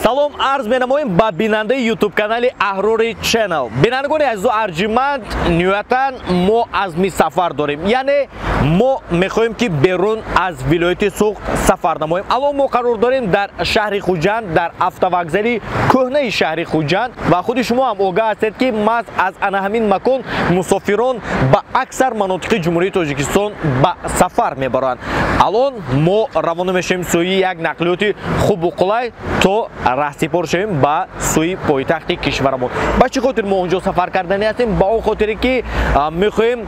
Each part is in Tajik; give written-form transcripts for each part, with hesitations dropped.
Салом арз менамоем ба бинандаи YouTube канали Аҳрори Channel. Бинандагони азизу арҷуманд, ниҳоятан мо азми сафар дорем. Яъне мо мехоҳем ки берун аз вилояти Суғд сафар намоем. Алон мо қарор дорем дар шаҳри Хуҷанд, дар автовокзали кӯҳнаи шаҳри Хуҷанд ва худи шумо ҳам огаҳ ҳастед ки маҳз аз ана ҳамин макон мусофирон ба аксар манотиқи Ҷумҳурии Тоҷикистон ба сафар мебаранд. Алон мо равона мешавем сӯи як нақлиёти хубу қулай то раҳсипор шавем ба сӯи пойтахти кишварамон. Ба чӣ хотир мо онҷо сафар кардани ҳастем? Ба он хотире ки мехоҳем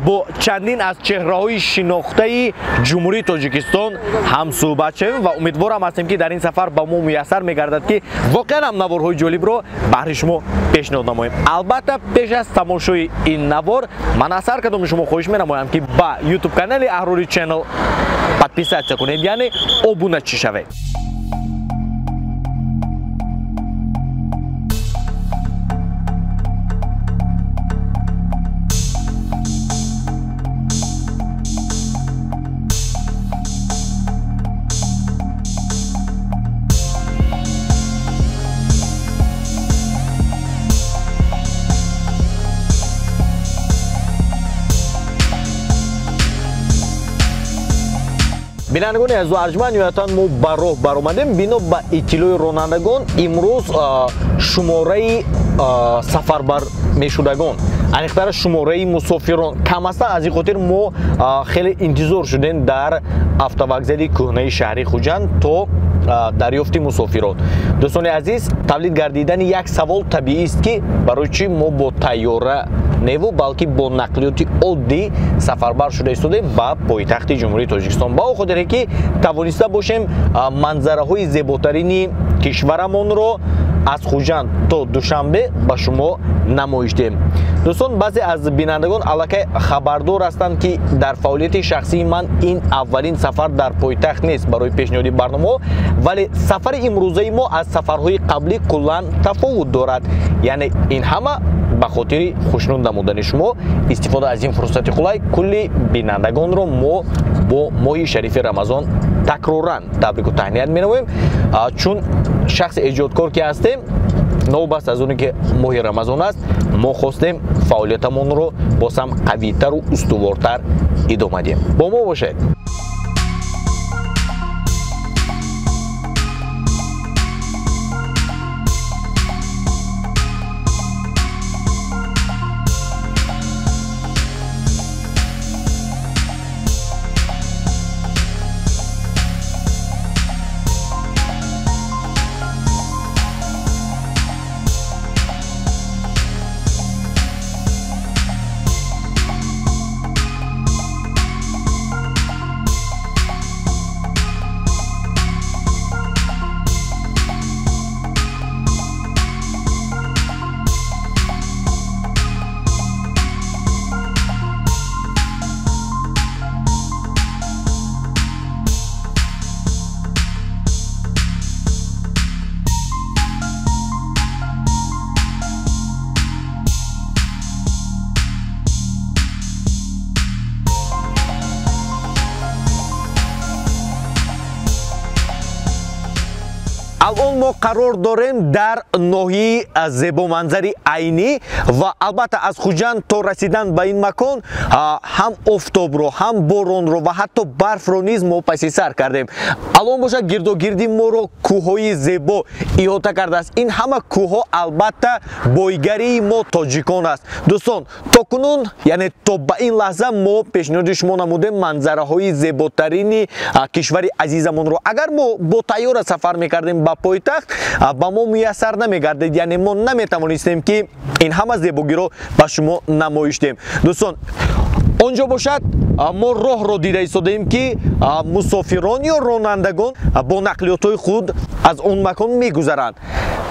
бо чандин аз чеҳраҳои шинохтаи Ҷумҳурии Тоҷикистон ҳамсӯҳбат шавем ва умедворам ҳастем ки дар ин сафар ба мо муяссар мегардад ки воқеан ҳам наворҳои ҷолибро баҳри шумо пешниҳод намоем. Албатта пеш аз тамошои ин навор ман аз ҳар кадоми шумо хоҳиш менамоям ки ба YouTube канали Аҳрори Channel подписаться кунед, яъне обуначӣ шавед. Бинандагони азизу арҷманд, ниҳоятан мо ба роҳ баромадем. Бино ба иттилои ронандагон имрӯз шумораи сафарбар мешудагон, аниқтара шумораи мусофирон кам ҳастанд. Аз ин хотир мо хеле интизор шудем дар автовокзали кӯҳнаи шаҳри Хуҷанд то дарёфти мусофирон. Дӯстони азиз, тавлид гардидани як савол табиист ки барои чӣ мо бо тайёра неву балки бо нақлиёти оддӣ сафарбар шуда истодем ба пойтахти Ҷумҳурии Тоҷикистон. Ба он хотире ки тавониста бошем манзараҳои зеботарини кишварамонро аз Хуҷанд то Душанбе ба шумо намоиш диҳем. Дӯстон, баъзе аз бинандагон аллакай хабардор ҳастанд ки дар фаъолияти шахсии ман ин аввалин сафар дар пойтахт нест барои пешниҳоди барномаҳо, вале сафари имрӯзаи мо аз сафарҳои қаблӣ куллан тафовут дорад. Яъне ин ҳама ба хотири хушнуд намудани шумо, истифода аз ин фурсати қулай кулли бинандагонро мо бо моҳи шарифи Рамазон такроран табрику таҳният менамоем. Чун шахси эҷодкор ки ҳастем, новобаста аз оне ки моҳи Рамазон аст, мо хостем фаъолиятамонро боз ҳам қавитару устувортар идома диҳем. Бо мо бошед. Алон мо қарор дорем дар ноҳияи зебоманзари Айнӣ ва албатта аз Хуҷанд то расидан ба ин макон ҳам офтобро, ҳам боронро ва ҳатто барфро низ мо паси сар кардем. Алон бошад гирдогирди моро кӯҳҳои зебо иҳота кардааст. Ин ҳама кӯҳҳо албатта бойгарии мо тоҷикон аст. Дӯстон, то кунун, яъне то ба ин лаҳза мо пешниҳоди шумо намудем манзараҳои зеботарини кишвари азизамонро. Агар мо бо тайёра сафар мекардем ба пойтахт, ба мо муяссар намегардид, яъне мо наметавонистем ки ин ҳама зебогиро ба шумо намоиш диҳем. Дӯстон, онҷо бошад мо роҳро дида истодаем ки мусофирон ё ронандагон бо нақлиётҳои худ аз он макон мегузаранд.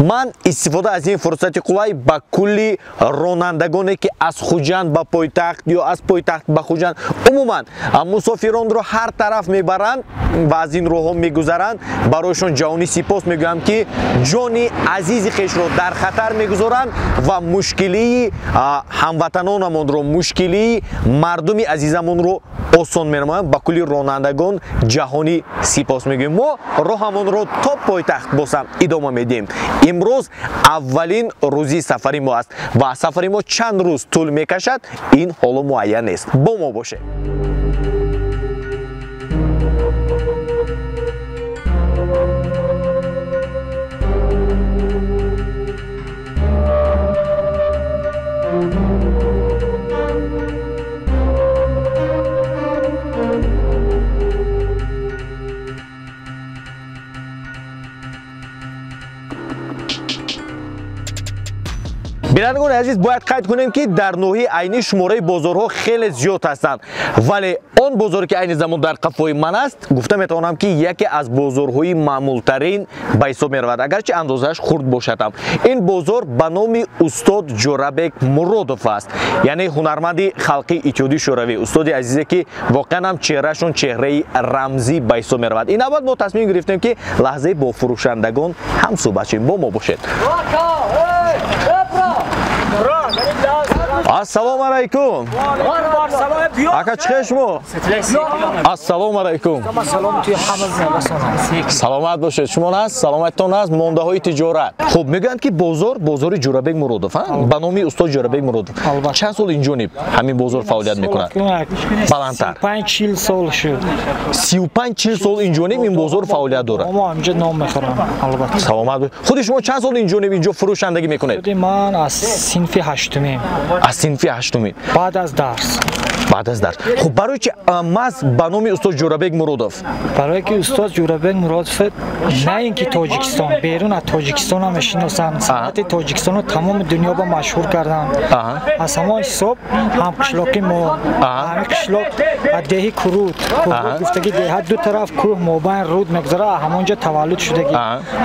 Ман истифода аз ин фурсати қулай ба кулли ронандагоне ки аз Хуҷанд ба пойтахт ё аз пойтахт ба Хуҷанд, умуман мусофиронро ҳар тараф мебаранд ва аз ин роҳҳо мегузаранд, барояшон ҷаҳонӣ сипос мегӯям, ки ҷони азизи хешро дар хатар мегузоранд ва мушкилии ҳамватанонамонро, мушкилии мардуми азизамонро осон менамоянд. Ба кулли ронандагон ҷаҳонӣ сипос мегӯем. Мо роҳамонро то пойтахт босам идома медиҳем. Имрӯз аввалин рӯзи сафари мо аст ва сафари мо чанд рӯз тӯл мекашад, ин ҳоло муайян нест. Бо мо бошед. Бинандагони азиз, бояд қайд кунем, ки дар ноҳияи Айнӣ шумораи бозорҳо хеле зиёд ҳастанд, вале он бозоре ки айни замон дар қафои ман аст, гуфта метавонам, ки яке аз бозорҳои маъмултарин ба ҳисоб меравад, агарчи андозааш хурд бошад ҳам. Ин бозор ба номи устод Ҷӯрабек Муродов аст, яъне ҳунарманди халқии Иттиҳоди Шӯравӣ, устоди азизе, ки воқеан ҳам чеҳрашон чеҳраи рамзӣ ба ҳисоб меравад. Ин навбат мо тасмим гирифтем, ки лаҳзае бо фурӯшандагон ҳам суҳбат шавем. Бо мо бошед. Ассалому алайкум. Ака, чӣ шумо? Ассалому алайкум. Саломат бошед. Шумо наст? Саломаттон аст? Мондаҳои тиҷорат. Хуб, мегӯянд, ки бозор бозори Ҷӯрабек Муродов, ба номи устод Ҷӯрабек Муродов. Чанд сол инҷониб ҳамин бозор фаъолият мекунад? Баландтар. 35-40 сол шуд. 35-40 сол инҷониб ин бозор фаъолият дорад. Мо ҳаминҷо ном мехӯрам, албатта. Саломат бошед. Худи шумо чанд сол инҷониб инҷо фурӯшандагӣ мекунед? Худи ман аз синфи ҳаштумем. Аз синфи ҳаштумӣ. Баъд аз дарс. Баъд аз дарс. Хуб, барои чи маҳз ба номи устод Ҷӯрабек Муродов? Барое ки устод Ҷӯрабек Муродов на ин ки Тоҷикистон, берун аз Тоҷикистон ҳам мешиносанд. Санъати Тоҷикистонро тамоми дунё ба машҳур карданд. Аз ҳамон ҳисоб ҳам қишлоқи мо, ҳамин қишлоқ деҳи Куруд, Куруд гуфтаги деҳа ду тараф кӯҳ, мобайн руд мегузарад, ҳамонҷо таваллуд шудаги.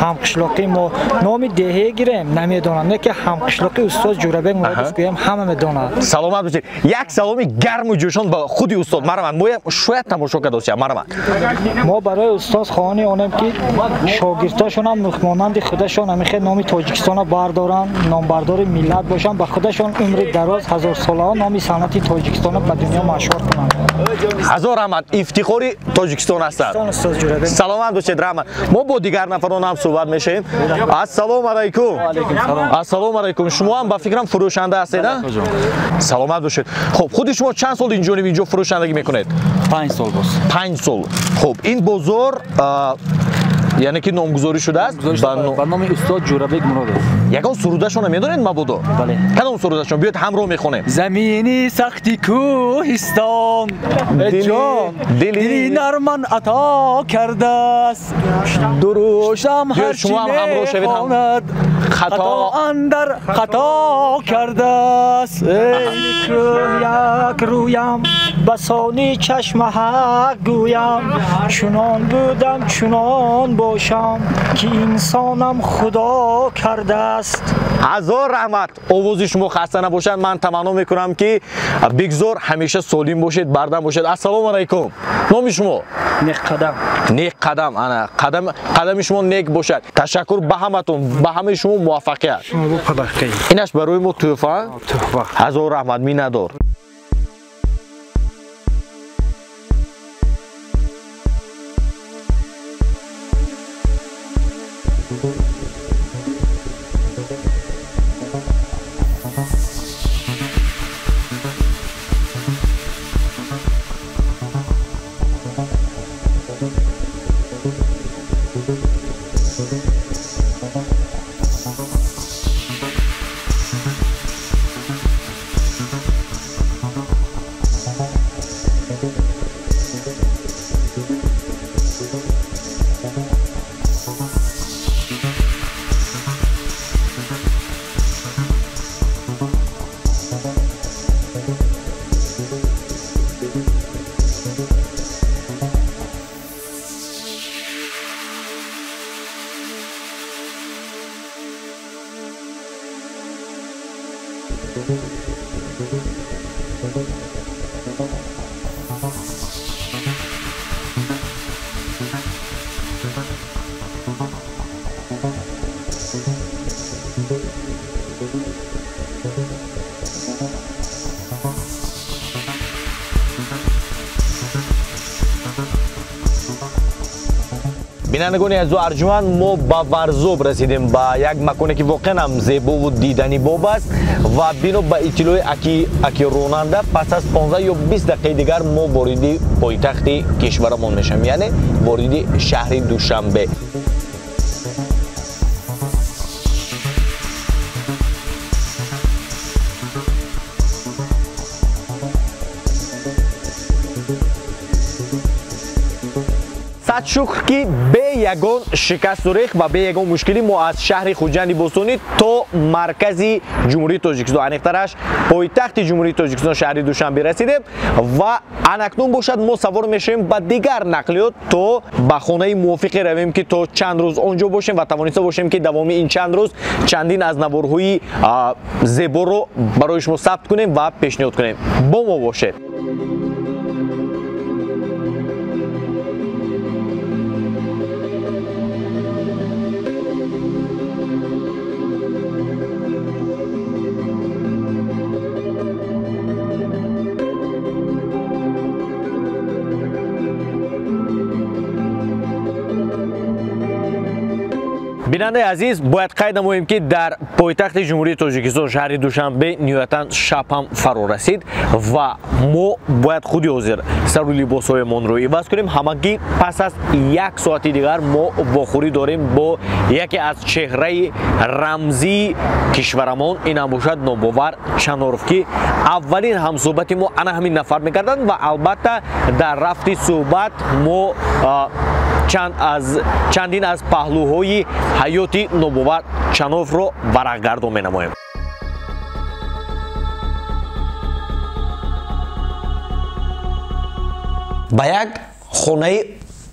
Ҳам қишлоқи мо номи деҳе гирем намедонам, не ки ҳам қишлоқи устод Ҷӯрабек Муродов гӯям ҳама медонад. Саломат бошед. Як саломи гарму ҷӯшон ба худи устод. Марҳамат, мо шояд тамошо карда бошем. Марҳамат. Мо барои устод хоҳони онем, ки шогирдошон ҳам монанди худашон ҳамин номи Тоҷикистонро бардоранд, номбардори миллат бошанд, ба худашон умри дароз, ҳазорсолаҳо номи санъати Тоҷикистонро ба дунё машҳур кунанд. Ҳазор раҳмат, ифтихори Тоҷикистон ҳастанд. Саломат бошед, раҳмат. Мо бо дигар нафарон ҳам суҳбат мешавем. Ассалому алайкум. Ассалому алайкум. Шумо ҳам ба фикрам фурӯшанда ҳастед, а? Саломат бошед. Хуб, худи шумо чанд сол инҷониб инҷо фурӯшандагӣ мекунед? 5 сол боз. 5 сол. Хуб, ин бозор яъне ки номгузорӣ шудааст ба номи устод Ҷӯрабек Муродов. Ягон сурудашонро медонед мабодо? Бале. Кадом сурудашон? Биёед ҳамроҳ мехонем. Замини сахти кӯҳистон, ҷон дили нарман ато кардааст, дуруштам ҳарчи мехонад, хато андар хато кардааст. Эй кӯҳ як рӯям, басони чашма ҳақ гӯям, чунон будам чунон бошам, ки инсонам худо кардааст. Ҳазор раҳмат. Овози шумо хаста набошад. Ман таманно мекунам, ки бигзор ҳамеша солим бошед, бардам бошед. Ассалому алайкум. Номи шумо? Нек қадам. Нек қадам. Ана қадам, қадами шумо нек бошад. Ташаккур ба ҳаматон, ба ҳамаи шумо муваффақият. Инаш барои мо тӯҳфа. Тӯҳфа. Ҳазор раҳмат, миннатдор. Бинандагони азизу арҷуманд, мо ба Варзоб расидем, ба як маконе ки воқеан ҳам зебову диданӣ боб аст ва бино ба иттилои аки ронанда пас аз 15 ё 20 дақиқаи дигар мо вориди пойтахти кишварамон мешавем, яъне вориди шаҳри Душанбе. Сад шукр ки бе ягон шикасту рех ва бе ягон мушкилӣ мо аз шаҳри Хуҷанди бостонӣ то маркази Ҷумҳурии Тоҷикистон, аниқтараш пойтахти Ҷумҳурии Тоҷикистон шаҳри Душанбе расидем ва анакнун бошад мо савор мешавем ба дигар нақлиёт то ба хонаи мувофиқе равем ки то чанд рӯз он ҷо бошем ва тавониста бошем ки давоми ин чанд рӯз чандин аз наворҳои зеборо барои шумо сабт кунем ва пешниҳод кунем. Бо мо бошед. Бинандаи азиз, бояд қайд намоем ки дар пойтахти Ҷумҳурии Тоҷикистон шаҳри Душанбе ниҳоятан шаб ҳам фаро расид ва мо бояд худи ҳозир сару либосҳоямонро иваз кунем. Ҳамагӣ пас аз як соати дигар мо вохӯрӣ дорем бо яке аз чеҳраи рамзии кишварамон, ин ҳам бошад Нобовар Чаноров, ки аввалин ҳамсӯҳбати мо ана ҳамин нафар мекарданд ва албатта дар рафти суҳбат мо чандин аз паҳлӯҳои ҳаёти Нобовар Чаноровро варақгардон менамоем. Ба як хонаи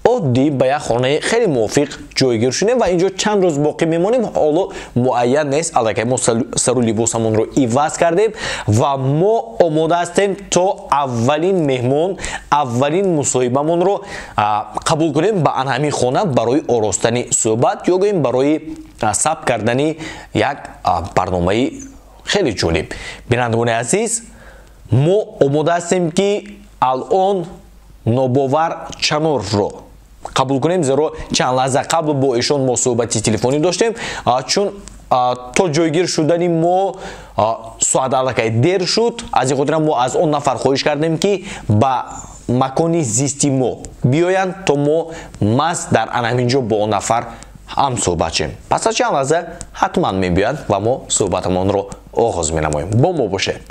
оддӣ, ба як хонаи хеле мувофиқ ҷойгир шудем ва инҷо чанд рӯз боқӣ мемонем. Ҳоло муайян нест, аллакай мо сару либосамонро иваз кардем ва мо омода ҳастем то аввалин меҳмон, аввалин мусоҳибамонро қабул кунем ба ан ҳамин хона барои оростани суҳбат ё гӯем барои сабт кардани як барномаи хеле ҷолиб. Бинандагони азиз, мо омода ҳастем ки алон Нобовар Чаноровро қабул кунем, зеро чанд лаҳза қабл бо эшон мо суҳбати телефонӣ доштем, чун то ҷойгир шудани мо соат аллакай дер шуд. Аз ин хотира мо аз он нафар хоҳиш кардем ки ба макони зисти мо биёянд то мо маҳз дар ан ҳамин ҷо бо он нафар ҳам суҳбат шем. Пас аз чанд лаҳза ҳатман мебиёянд ва мо суҳбатамонро оғоз менамоем. Бо мо бошед.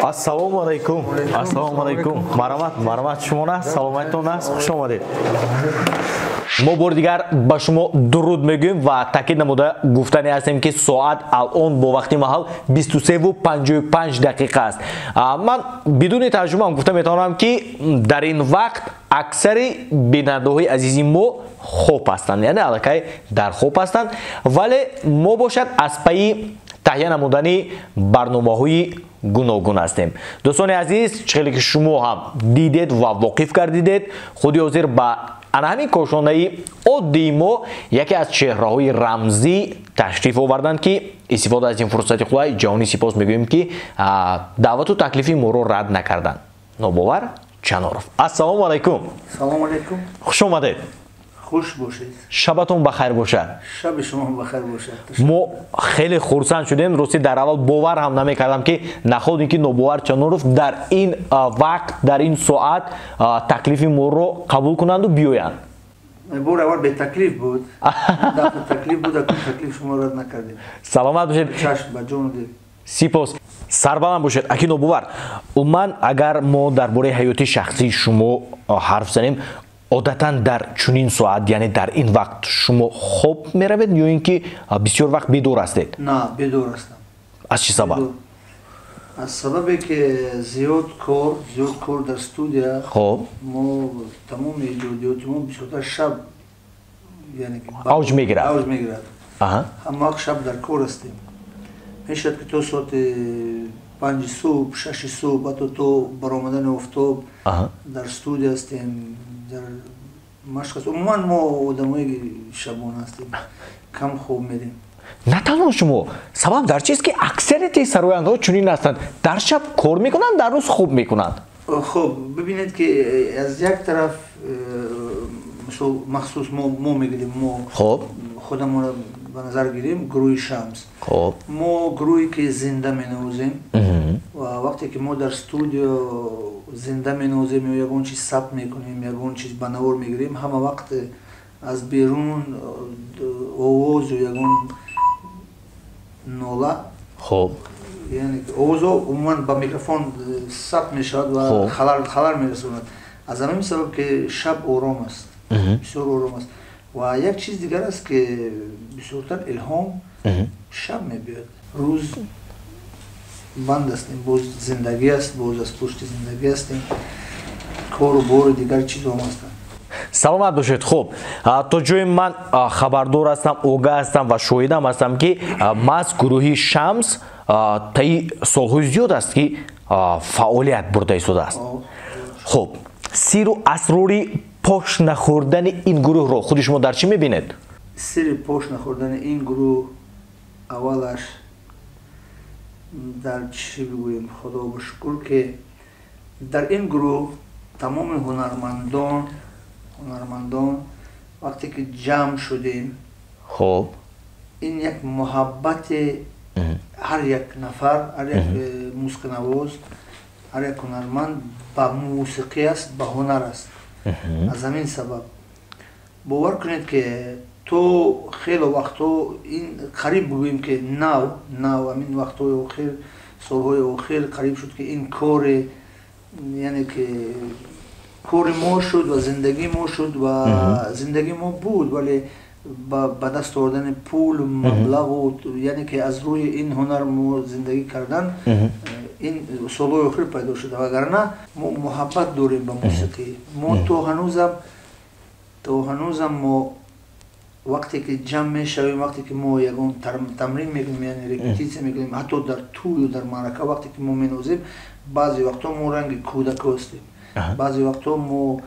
Ассалому алайкум. Ассалому алайкум. Марҳамат, марҳамат, шумо на, саломатитон аст, хуш омадед. Мо бори дигар ба шумо дуруд мегӯем ва таъкид намуда гуфтане ҳастем ки соат алон бо вақти маҳал 23:55 дақиқа аст. Ман бидуни тарҷумаам гуфта метавонам ки дар ин вақт аксари бинандаҳои азизи мо хоб ҳастанд, яъне аллакай дар хоб ҳастанд, вале мо бошад аз пайи таҳия намудани барномаҳои гуногун ҳастем. Дӯстони азиз, чӣ хеле ки шумо ҳам дидед ва воқиф гардидед, худи ҳозир ба ана ҳамин кошонаи оддии мо яке аз чеҳраҳои рамзӣ ташриф оварданд ки истифода аз ин фурсати қулай ҷаҳонӣ сипос мегӯем ки даъвату таклифи моро рад накарданд. Нобовар Чаноров. Ассалому алайкум. Салому алайкум. Хуш омадед. Хуш бошед. Шабатон ба хайр бошад. Шаби шумо ба хайр бошад. Мо хеле хурсанд шудем. Рости дар аввал бовар ҳам намекардам ки наход ин ки Нобовар Чаноров дар ин вақт, дар ин соат таклифи моро қабул кунанду биёянд. Бор аввал бетаклиф буд. Дафъа таклиф буд, акун таклиф шумо рад накардем. Саломат бошед. Чашм ба ҷону дил. Сипос. Сарбаланд бошед. Аки Нобовар, умуман агар мо дар бораи ҳаёти шахсии шумо ҳарф занем, одатан дар чунин соат, яъне дар ин вақт шумо хоб меравед ё ин ки бисёр вақт бедор ҳастед? На, бедор ҳастам. Аз чӣ сабаб? Аз сабабе ки зиёд кор дар студия. Хоб. Мо тамоми эҷодиёти мо бисёртар шаб, яъне авҷ мегирад. Авҷ мегирад. Ҳама вақт шаб дар кор ҳастем. Мешавад ки то соати 5 субҳ, 6 субҳ, ҳатто то баромадани офтоб дар студия ҳастем, дар машқ ҳастем. Умуман мо одамои шабона ҳастем, кам хоб мерем. На танҳо шумо, сабаб дар чист ки аксарияти сарояндаҳо чунин ҳастанд, дар шаб кор мекунанд, дар рӯз хоб мекунанд? Хоб, бибинед ки аз як тараф мисол махсус мо мегирем, мо худамонро ба назар гирем, гурӯҳи Шамс. Мо гурӯҳе ки зинда менавозем ва вақте ки мо дар студио зинда менавозем ё ягон чиз сабт мекунем, ягон чиз ба навор мегирем, ҳама вақт аз берун овоз ё ягон нола, яъне овозҳо умуман ба микрофон сабт мешавад ва халал мерасонад. Аз ҳамин сабаб ки шаб ором аст, бисёр ором аст. Ва як чиз дигар аст ки бисёртар илҳом шаб мебиёд. Рӯз банд ҳастем, боз зиндагӣ аст, боз аз пушти зиндагӣ ҳастем, кору бору дигар чизҳо ҳастанд. Саломат бошед. Хуб, то ҷои ман хабардор ҳастам, огаҳ ҳастам ва шоҳидам ҳастам ки маҳз гурӯҳи Шамс таи солҳои зиёд аст ки фаъолият бурда истодааст. Хуб, сиру асрори пош нахӯрдани ин гурӯҳро худи шумо дар чӣ мебинед? Сири пош нахӯрдани ин гурӯҳ аввалаш дар чӣ бигӯем, худо ба шукр ки дар ин гурӯҳ тамоми ҳунармандон вақте ки ҷамъ шудем, хоб, ин як муҳаббати ҳар як нафар, ҳар як мусиқинавоз, ҳар як ҳунарманд ба мусиқӣ аст, ба ҳунар аст. Аз ҳамин сабаб бовар кунед ки то хело вақтҳо ин қариб бигӯем ки нав ҳамин вақтҳои охир, солҳои охир қариб шуд ки ин коре, яъне ки кори мо шуд ва зиндагии мо шуд ва зиндагии мо буд, вале ба даст овардани пул, маблағу, яъне ки аз рӯи ин ҳунар мо зиндагӣ кардан ин солҳои охир пайдо шуда. Вагарна мо муҳаббат дорем ба мусиқӣ. Мо то ҳанӯзам мо вақте ки ҷамъ мешавем, вақте ки мо ягон тамрин мекунем, яъне репетитсия мекунем, ҳатто дар тӯю дар маърака вақте ки мо менавозем, баъзе вақтҳо мо ранги кӯдако ҳастем. Баъзе вақтҳо мо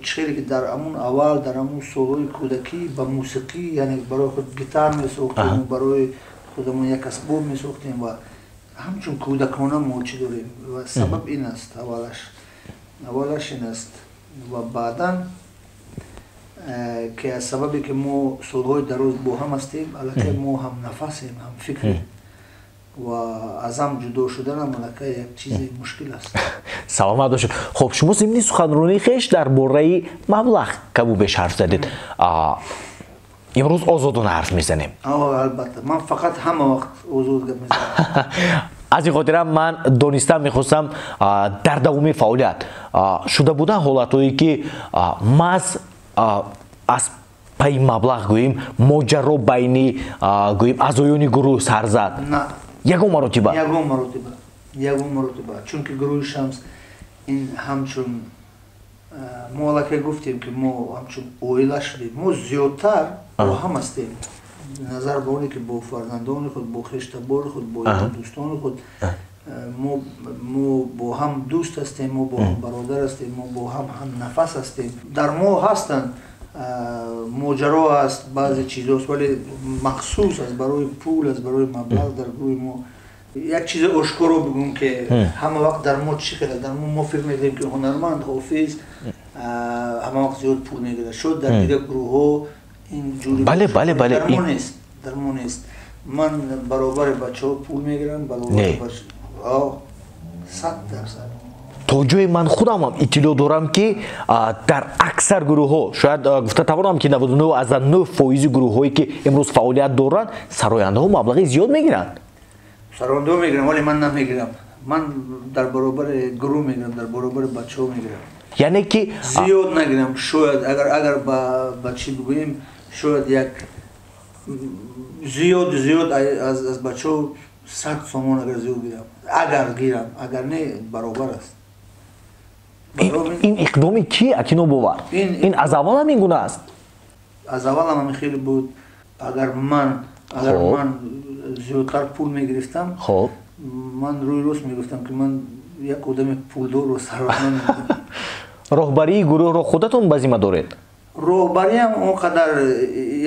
чӣ хеле ки дар ҳамун аввал, дар ҳамун солҳои кӯдакӣ ба мусиқӣ, яъне барои худ гитар месохтем, барои худамон як асбоб месохтем ва ҳамчун кӯдакона мо чӣ дорем. Ва сабаб ин аст, аввалаш ин аст. Ва баъдан ки аз сабабе ки мо солҳои дароз бо ҳам ҳастем, аллакай мо ҳамнафасем, ҳамфикрем ва аз ҳам ҷудо шуданам аллакай як чизи мушкил аст. Саломат бошед. Хуб, шумо зимни суханронии хеш дар бораи маблағ каму беш ҳарф задед. Имрӯз озодона ҳарф мезанем. Албатта, ман фақат ҳама вақт озод гап мезанам. Аз ин хотира ман донистан мехостам, дар давоми фаъолият шуда буданд ҳолатҳое ки маҳз аз пайи маблағ гӯем моҷаро байни гӯем аъзоёни гурӯҳ сар зад? Ягон маротиба? Ягон маротиба, ягон маротиба. Чунки гурӯҳи Шамс ин ҳамчун мо аллакай гуфтем ки мо ҳамчун оила шудем, мо зиёдтар бо ҳам ҳастем, назар ба оне ки бо фарзандони худ, бо хештабори худ, бо дӯстони худ мо бо ҳам дӯст ҳастем, мо бо ҳам бародар ҳастем, мо бо ҳам ҳамнафас ҳастем. Дар мо ҳастанд моҷаро аст, баъзе чизост, вале махсус аз барои пул, аз барои маблағ дар гурӯҳи мо як чизи ошкоро бигӯм ки ҳама вақт дар мо чӣ хел, дар мо фикр мекунем ки ҳунарманд ҳофиз ҳама вақт зиёд пул мегирад. Шояд дар дигар гурӯҳҳо ин ҷури бале, бале, бале, дар мо нест, дар мо нест. Ман баробари бачаҳо пул мегирам, баробари бачаҳо 100%. То ҷое ман худамам иттилоъ дорам ки дар аксар гурӯҳҳо, шояд гуфта тавонам ки 99,9% гурӯҳҳое ки имрӯз фаъолият доранд, сарояндаҳо маблағи зиёд мегиранд. Сарояндаҳо мегирам, вале ман намегирам. Ман дар баробари гурӯҳ мегирам, дар баробари бачаҳо мегирам. Яъне ки зиёд нагирам, шояд агар ба чӣ бигӯем, шояд як зиёд аз бачаҳо 100 сомон агар зиёд гирам, агар гирам, агар не, баробар аст. Ин иқдоми ки Акино Бовар? Ин аз аввал ҳам ин гуна аст? Аз аввал ҳам ҳамин хеле буд. Агар ман зиёдтар пул мегирифтам, ман рӯи рост мегуфтам, ки ман як одами пулдору сарватманд. Роҳбарии гурӯҳро худатон ба зимма доред? Роҳбариам он қадар,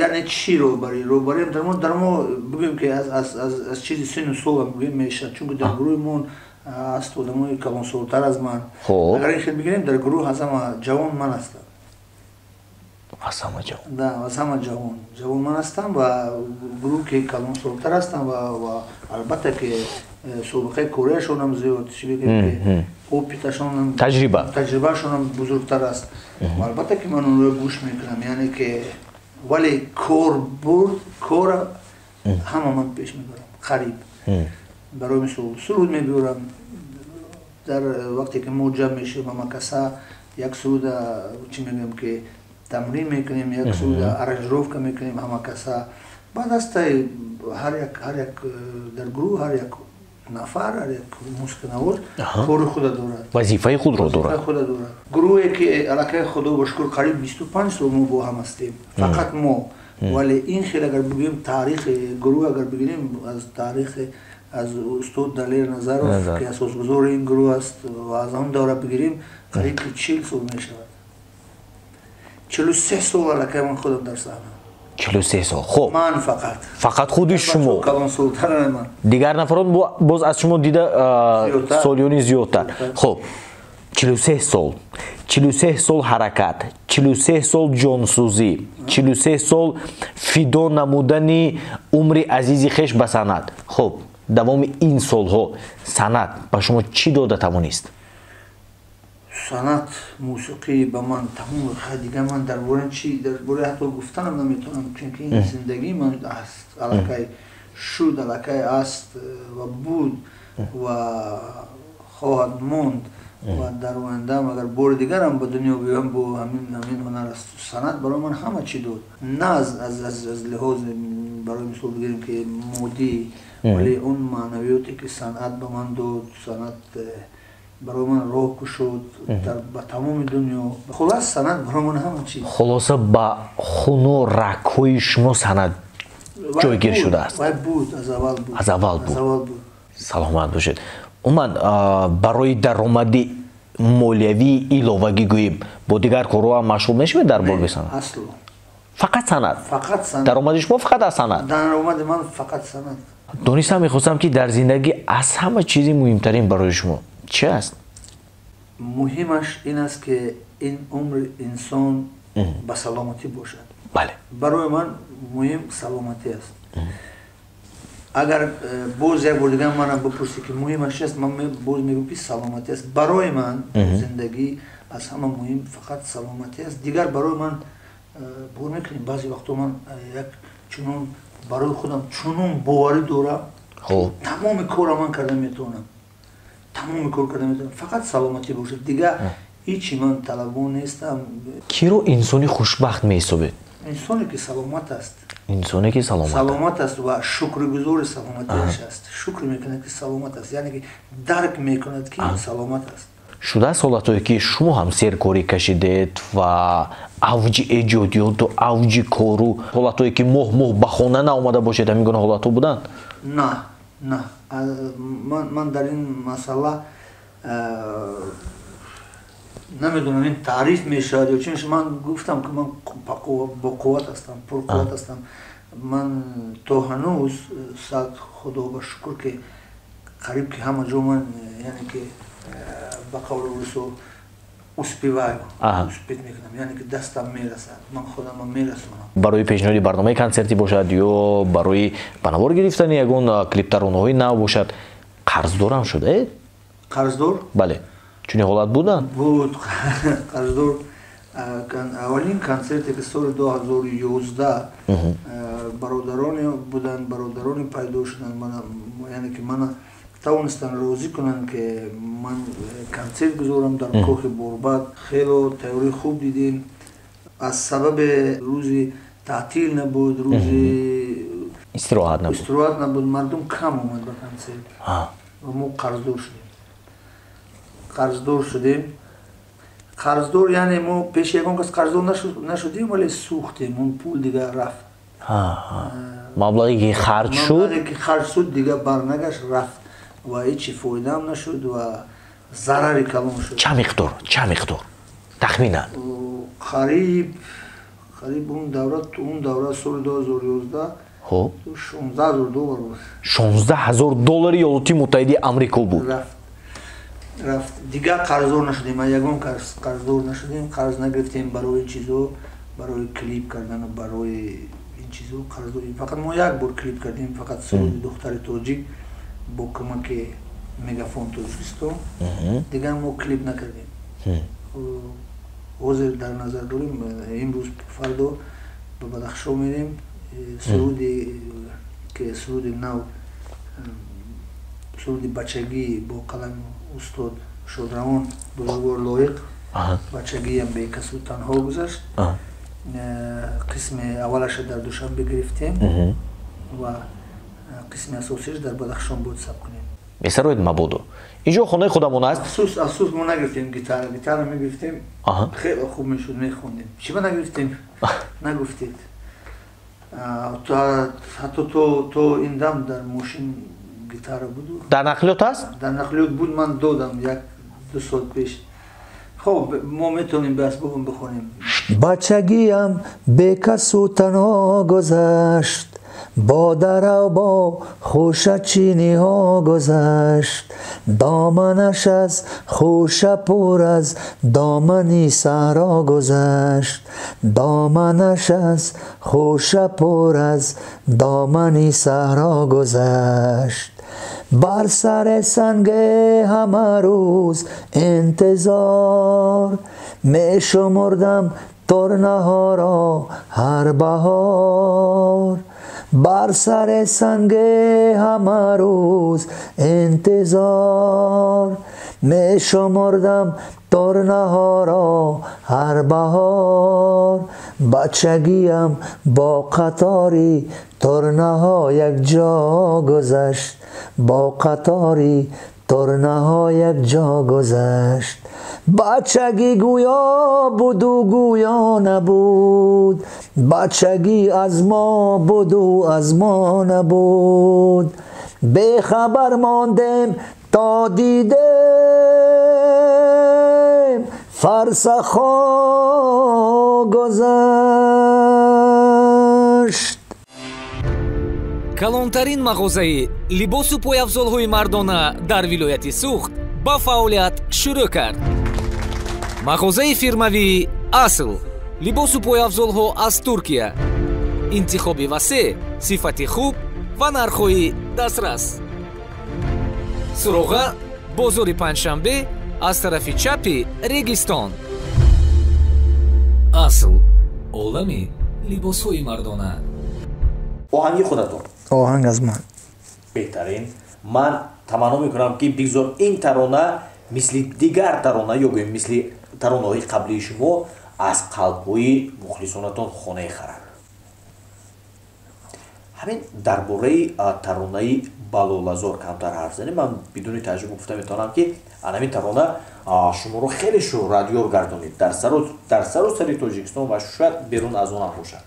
яъне чӣ роҳбарӣ? Роҳбариам дар мо бигӯем, ки аз чизи сину солам бигӯем мешавад, чунки дар гурӯҳи мо аст одамои калонсолтар аз ман. Агар ин хел бигирем, дар гурӯҳ аз ҳама ҷавон ман ҳастам. Аз ҳама ҷавон? Да, аз ҳама ҷавон. Ҷавон ман ҳастам ва гурӯҳ ки калонсолтар ҳастам ва албатта ки собиқаи кореяшонам зиёд, чӣ бигӯем, ки опиташонам, таҷрибаашонам бузургтар аст. Албатта ки ман онро гӯш мекунам, яъне ки вале кор бурд, кора ҳама ман пеш мебарам, қариб. Барои мисол суруд мебиёрам, дар вақте ки мо ҷамъ мешавем ҳама каса як суруда, чӣ мегӯям, ки тамрин мекунем, як суруда аранжировка мекунем ҳама каса. Баъд астаи ҳар як дар гурӯҳ, ҳар як нафар, ҳар як мусиқинавоз кори худа дорад, вазифаи худро дорад. Гурӯҳе ки аллакай, худо ба шукр, қариб 25 сол мо бо ҳам ҳастем, фақат мо. Вале ин хел агар бигӯем, таърихи гурӯҳ агар бигирем, аз таърихи аз устод Далер Назаров, ки асосгузори ин гурӯҳ аст, ва аз он давра бигирем, қариб ки 40 сол мешавад. 43 сол аллакай ман худам дар саҳна. 43 сол. Хуб, ман фақат худи шумо, калонсолтар ман. Дигар нафарон боз аз шумо дида солиёни зиёдтар. Хуб, 43 сол, 43 сол ҳаракат, 43 сол ҷонсӯзӣ, 43 сол фидо намудани умри азизи хеш ба санъат. Хуб, давоми ин солҳо санъат ба шумо чӣ дода тавонист? Санъат, мусиқӣ ба ман тамом. Дига ман дар бораи чи, дар бораи ҳатто гуфтанам наметавонам, чунки ин зиндагии ман аст, аллакай шуд, аллакай аст ва буд ва хоҳад монд. Ва дар ояндаам агар бори дигарам ба дунё биёям, бо ҳамин ҳунар аст. Санъат барои ман ҳама чӣ дод, на аз лиҳози, барои мисол бигирем, ки моддӣ, вале он маънавиёте ки санъат ба ман дод, санъат барои ман роҳ кушод ба тамоми дунё. Хулос, санъат барои ман ҳама чиз. Хулоса, ба хуну рагҳои шумо санъат ҷойгир шудааст. Вай буд, аз аввал буд. Аз аввал буд. Саломат бошед. Умуман, барои даромади молиявии иловагӣ гӯем, бо дигар корҳо ҳам машғул мешавед дар бораи санъат? Асло. Фақат санъат? Фақат санъат. Даромади шумо фақат аз санъат? Даромади ман фақат санъат. Донистам мехостам, ки дар зиндагӣ аз ҳама чизи муҳимтарин барои шумо чӣ аст? Муҳимаш ин аст, ки ин умри инсон ба саломатӣ бошад. Бале, барои ман муҳим саломатӣ аст. Агар боз як бор дигар манам бипурсӣ, ки муҳимаш чи аст, ман боз мегӯям, ки саломатӣ аст. Барои ман зиндагӣ аз ҳама муҳим фақат саломатӣ аст. Дигар барои ман, бовар мекунем, баъзе вақтҳо ман як чунон барои худам чунон боварӣ дорам, тамоми корро ман карда метавонам, тамоми кор карда метавонам, фақат саломатӣ бошад, дигар ҳичи ман талабон нестам. Киро инсони хушбахт меҳисобед? Инсоне ки саломат аст. Инсоне ки саломат аст ва шукргузори саломатиаш аст, шукр мекунад, ки саломат аст, яъне ки дарк мекунад, ки саломат аст. Шудааст ҳолатҳое, ки шумо ҳам серкорӣ кашидед ва авҷи эҷодиёту авҷи кору, ҳолатҳое ки моҳ моҳ ба хона наомада бошед, ҳамин гуна ҳолатҳо буданд? На, на, ман дар ин масъала намедонам, ин таъриф мешавад ё чи. Ман гуфтам, ки ман боқувват ҳастам, пурқувват ҳастам. Ман то ҳанӯз, сад худо ба шукр, ки қариб ки ҳама ҷо ман, яъне ки ба қавли русо, успеваю, успеть мекунам, яъне ки дастам мерасад, ман худамам мерасонам. Барои пешниҳоди барномаи консертӣ бошад ё барои ба навор гирифтани ягон клиптаронаҳои нав бошад, қарздорам шудаед? Қарздор? Бале, чунин ҳолат буданд? Буд, қарздор. Аввалин консерте ки соли 2011 бародароне буданд, бародароне пайдо шуданд, яъне ки мана тавонистанд розӣ кунанд, ки ман консерт гузорам дар кохи Борбад. Хело тайёрии хуб дидем. Аз сабаби рӯзи таътил набуд, рӯзи Истироҳат набуд. Истироҳат набуд, мардум кам омад ба консерт. Ва мо қарздор шудем. Қарздор шудем. Қарздор, яъне мо пеши ягон кас қарздор нашудем, вале сӯхтем, он пул дигар рафт. Маблағе ки харҷ шуд, маблағе ки харҷ шуд дигар барнагашт, рафт ва ҳечи фоидаам нашуд ва зарари калон шуд. Чанд миқдор? Чанд миқдор тахминан? Қариб он давра соли 2011. Хуб. 16 000 доллар буд. 16 000 доллари Иёлоти Муттаҳидаи Амрико буд. Рафт, дигар қарздор нашудем, ягон қарздор нашудем, қарз нагирифтем барои ин чизо, барои клип кардану барои ин чизо қарздор. Фақат мо як бор клип кардем, фақат суруди «Духтари тоҷик» бо кӯмаки «Мегафон Тоҷикистон». Дигар мо клип накардем. Ҳозир дар назар дорем, имрӯз фардо ба Бадахшон мерем, суруди ки суруди нав, суруди «Бачагӣ» бо қалами устод шодравон Бузургвор Лоиқ, «Бачагиам бекасу танҳо гузашт», қисми аввалаша дар Душанбе гирифтем ва қисми асосиаш дар Бадахшон бояд сабт кунем. Месароед мабодо, инҷо хонаи худамон аст. Афсӯс, афсӯс, мо нагирифтем гитара. Гитара мегирифтем, хеле хуб мешуд, мехондем. Чиба нагирифтем, нагуфтед? Ҳатто то ин дам дар мошин гитара буду. Дар нақлиёт аст? Дар нақлиёт буд, ман додам як ду сол пеш. Хоб, мо метавонем ба асбобам бихонем. Бачагиам бекасу танҳо гузашт, бо дарав, бо хӯшачиниҳо гузашт, доманаш аз хӯша пур аз домани саҳро гузашт, доманаш аз хӯша пур аз домани саҳро гузашт. Бар сари санге ҳама рӯз интизор мешумурдам турнаҳоро ҳар баҳор, бар сари санге ҳама рӯз интизор мешумурдам турнаҳоро ҳар баҳор. Бачагиам бо қатори турнаҳо якҷо гузашт, бо қатори турнаҳо якҷо гузашт. Бачагӣ гӯё буду гӯё набуд, бачагӣ аз мо буду аз мо набуд. Бехабар мондем то дидем фарсахо гузашт. Калонтарин мағозаи либосу пойафзолҳои мардона дар вилояти Суғд ба фаъолият шурӯъ кард. Мағозаи фирмавии «Асл». Либосу пойафзолҳо аз Туркия, интихоби васеъ, сифати хуб ва нархҳои дастрас. Суроға: бозори Панҷшанбе, аз тарафи чапи Регистон. «Асл» — олами либосҳои мардона. Оҳанги худатон? Оҳанг аз ман. Беҳтарин. Ман таманно мекунам, ки бигзор ин тарона мисли дигар тарона ё гӯем мисли таронаҳои қаблии шумо аз қалбҳои мухлисонатон хонае харад. Ҳамин дар бораи таронаи «Балолазор» камтар ҳарф занем. Ман бидуни таҷриба гуфта метавонам, ки ҳамин тарона шуморо хеле шӯҳратёр гардонид дар сару сари Тоҷикистон ва шояд берун аз он ҳам бошад.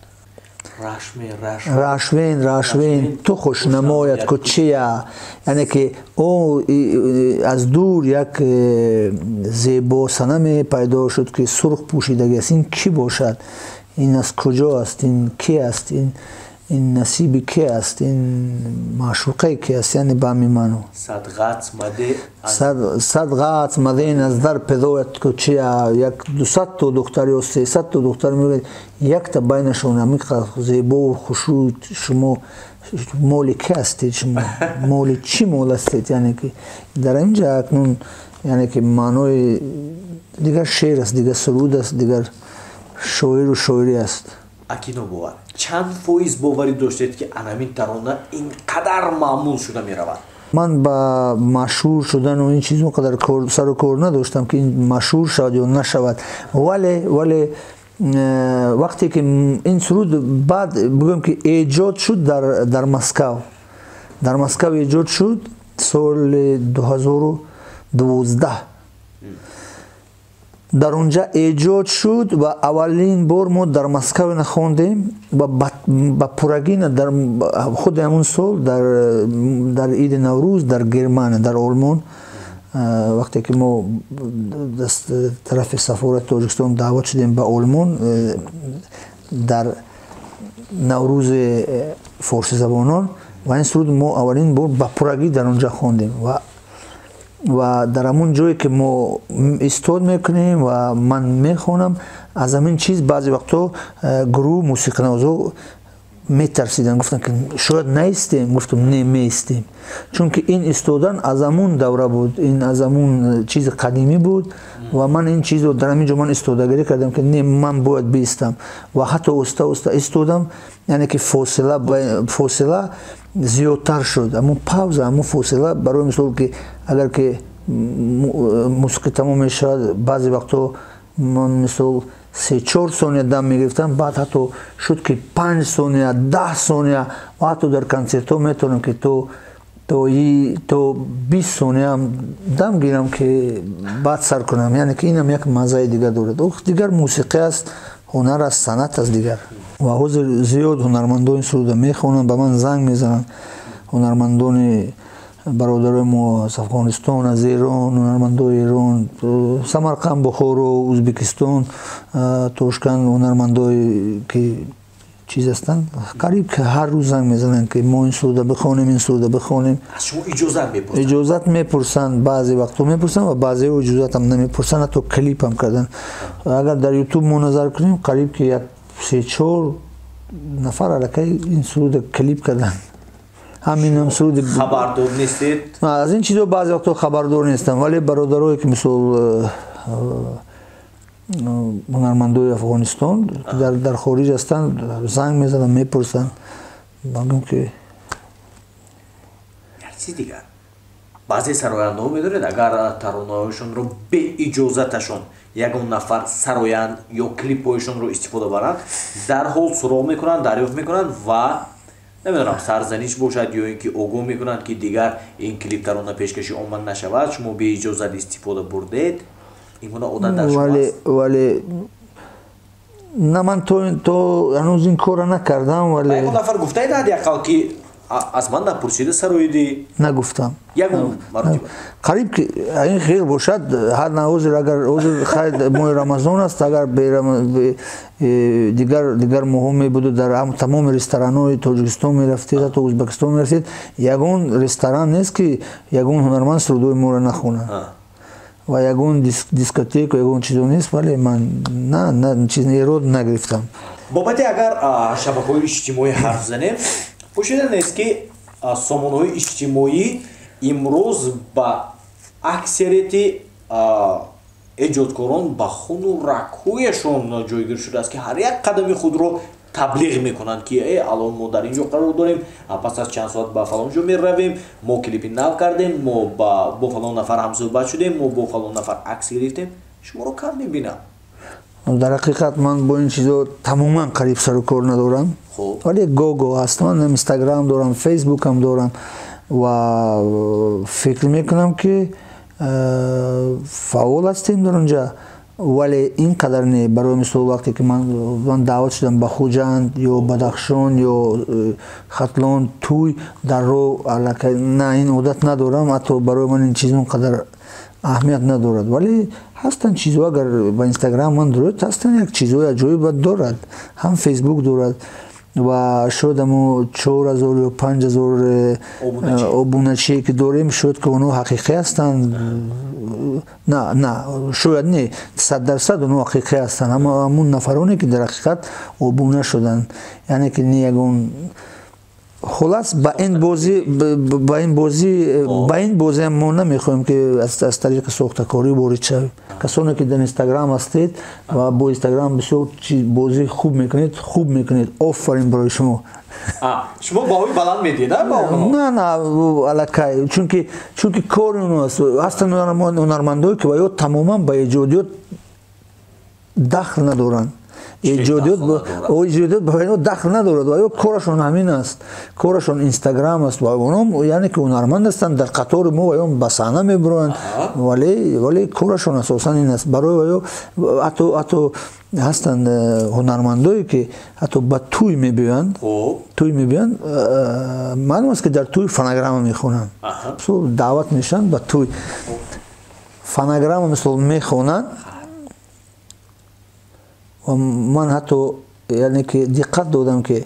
Рашвин, рашвин, ту хушнамояд ку чия, яъне ки ӯ аз дур як э, зебо санаме пайдо шуд, ки сурх пӯшидагӣ аст. Ин кӣ бошад? Ин аз куҷо аст? Ин ки аст? Ин насиби ки аст? Ин маъшуқаи ки аст? Яъне ба ҳамин маъно. Сад ғац маден аз дар педояд ку чия. Як 200-то духтар ё 300-то духтар мегӯяд, якта байнашон ҳамин зебову хушрӯй. Шумо моли ки ҳастед? Шумо моли чӣ мол ҳастед? Яъне ки дар ин ҷа акнун, яъне ки маънои дигар шеър аст, дигар суруд аст, дигар шоиру шоирӣ аст. Акино бовар, чанд фоиз боварӣ доштед, ки анамин тарона ин қадар маъмул шуда меравад? Ман ба машҳур шудану ин чиз он қадар сару кор надоштам, ки ин машҳур шавад ё нашавад, вале Вақте ки ин суруд баъд бигӯем ки эҷод шуд дар Москав, дар Москав эҷод шуд соли 2012, дар онҷа эҷод шуд ва аввалин бор мо дар Москав ина хондем ва ба пуррагӣ дар худи ҳамун сол дар иди Наврӯз дар Германия, дар Олмон, вақте ки мо тарафи сафорати Тоҷикистон даъват шудем ба Олмон дар Наврӯзи форсизабонон, ва ин суруд мо аввалин бор ба пуррагӣ дар онҷа хондем ва дар ҳамон ҷое ки мо истод мекунем ва ман мехонам, аз ҳамин чиз баъзе вақтҳо гурӯҳ мусиқинавозо метарсиданд, гуфтанд ки шояд наистем. Гуфтам не, меистем, чунки ин истодан аз ҳамун давра буд, ин аз ҳамун чизи қадимӣ буд ва ман ин чизро дар ҳамин ҷо ман истодагарӣ кардам ки не, ман бояд биистам ва ҳатто оста оста истодам, яъне ки фосила зиёдтар шуд, ҳамун пауза, ҳамун фосила. Барои мисол ки агар ки мусиқӣ тамом мешавад, баъзе вақтҳо ман мисол 3-4 сония дам мегирифтам, баъд ҳатто шуд ки 5 сония, 10 сония ва ҳатто дар консертҳо метавонам ки то 20 сония дам гирам ки баъд сар кунам, яъне ки инам як маззаи дигар дорад. Дигар мусиқӣ аст, ҳунар аст, санъат аст дигар. Ва ҳозир зиёд ҳунармандони ин суруда мехонанд, ба ман занг мезананд, ҳунармандони бародарои мо аз Афғонистон, аз Эрон, ҳунармандои Эрон, Самарқанд, Бухоро, Ӯзбекистон, Тошканд, ҳунармандое ки чиз ҳастанд, қариб ки ҳар рӯз занг мезананд ки мо ин суруда бихонем, ин суруда бихонем. Аз шумо иҷозат мепурсанд? Иҷозат мепурсанд, баъзе вақтҳо мепурсанд ва баъзеҳо иҷозатам намепурсанд, ҳатто клипам карданд. Агар дар Ютуб мо назар кунем, қариб ки як 3-4 нафар аллакай ин суруда клип карданд. Ҳаминам суруди хабардор нестед? Аз ин чизо баъзе вақтҳо хабардор нестам, вале бародарое ки мисол ҳунармандои Афғонистон дар хориҷ ҳастанд, занг мезананд, мепурсанд. Мегӯям ки як чиз дигар, баъзе сарояндаҳо медонед, агар таронаҳояшонро беиҷозаташон ягон нафар сароянд ё клипҳояшонро истифода баранд, дарҳол суроғ мекунанд, дарёфт мекунанд ва намедонам сарзаниш бошад ё ин ки огоҳ мекунанд ки дигар ин клип тарона пешкаши омад нашавад, шумо беиҷозат истифода бурдед. Ин гуна одат дар шумо аст? Вале на, ман то ҳанӯз ин корро накардам, вале ягон нафар гуфтаед ҳадди ақал ки аз ман напурсида сароидӣ? Нагуфтам. Ягон маротиба? Қариб ки ин хел бошад, ҳар на ҳозир, агар ҳозир хайр моҳи Рамазон аст, агар дигар моҳҳо мебуду дар тамоми ресторанҳои Тоҷикистон мерафтед, ҳатто Ӯзбекистон мерафтед, ягон ресторан нест ки ягон ҳунарманд сурудҳои моро нахонад ва ягон дискотека, ягон чизо нест, вале ман на чиз эрод нагирифтам. Бобати агар шабакаҳои иҷтимоӣ ҳарф занем, пӯшида нест ки сомонаҳои иҷтимоӣ имрӯз ба аксарияти эҷодкорон ба хуну рагҳояшон ҷойгир шудааст ки ҳар як қадами худро таблиғ мекунанд ки алон мо дар ин ҷо қарор дорем, пас аз чанд соат ба фалон ҷо меравем, мо клипи нав кардем, мо бо фалон нафар ҳамсӯҳбат шудем, мо бо фалон нафар акс гирифтем. Шуморо кам мебинам. Дар ҳақиқат ман бо ин чизо тамоман қариб сару кор надорам, вале го-го ҳаст. Ман Инстаграм дорам, Фейсбукам дорам ва фикр мекунам ки фаъол ҳастем дар онҷа, вале ин қадар не. Барои мисол вақте ки ман даъват шудам ба Хуҷанд ё Бадахшон ё Хатлон, тӯй дар роҳ аллакай на, ин одат надорам, ҳатто барои ман ин чиз он қадар аҳамият надорад, вале ҳастанд чизҳо, агар ба Инстаграм ман дорад, ҳастанд як чизҳои аҷоиб дорад, ҳам Фейсбук дорад ва шояд ҳамо 4000 ё 5000 обуначие ки дорем, шояд ки онҳо ҳақиқӣ ҳастанд. На, шояд не, 100% онҳо ҳақиқӣ ҳастанд, ҳамон нафароне ки дар ҳақиқат обуна шуданд, яъне ки не ягон хулас ба ин бозӣ мо намехоҳем ки аз тариқи сохтакорӣ ворид шавем. Касоне ки дар Инстаграм ҳастед ва бо Инстаграм бисёр бозӣ хуб мекунед, офарин барои шумо. Шумо баҳои баланд медиҳед? На, аллакай, чунки кори онҳо аст. Ҳастанд ҳунармандое ки ва ё тамоман ба эҷодиёт дахл надоранд. Эҷодиёт ба инҳо дахл надорад ва ё корашон ҳамин аст, корашон Инстаграм аст ва онҳо яъне ки ҳунарманд ҳастанд, дар қатори мо ва ё ба саҳна мебароянд, вале корашон асосан ин аст. Барои ва ё ҳатто ҳастанд ҳунармандое ки ҳатто ба тӯй мебиёянд, маълум аст ки дар тӯй фонограмма мехонанд, даъват мешаванд ба тӯй, фонограмма мисол мехонанд. Ва ман ҳатто яъне ки диққат додам ки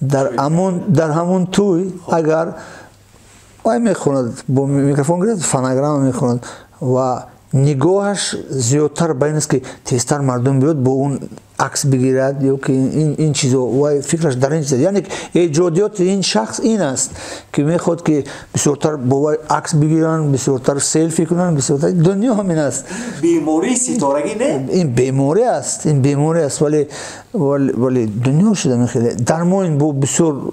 дар ҳамон тӯй агар вай мехонад, бо микрофон гирад фонограмма мехонад ва нигоҳаш зиёдтар ба ин аст ки тезтар мардум биёд бо он акс бигирад ё ки ин чизо, вай фикраш дар ин чиз. Яъне эҷодиёти ин шахс ин аст ки мехоҳад ки бисёртар бо вай акс бигиранд, бисёртар селфи кунанд, бисёртар. Дунё ҳамин аст. Бемории ситорагӣ не? Ин беморӣ аст, ин беморӣ аст, вале дунё шуда мехеле. Дар мо ин бо бисёр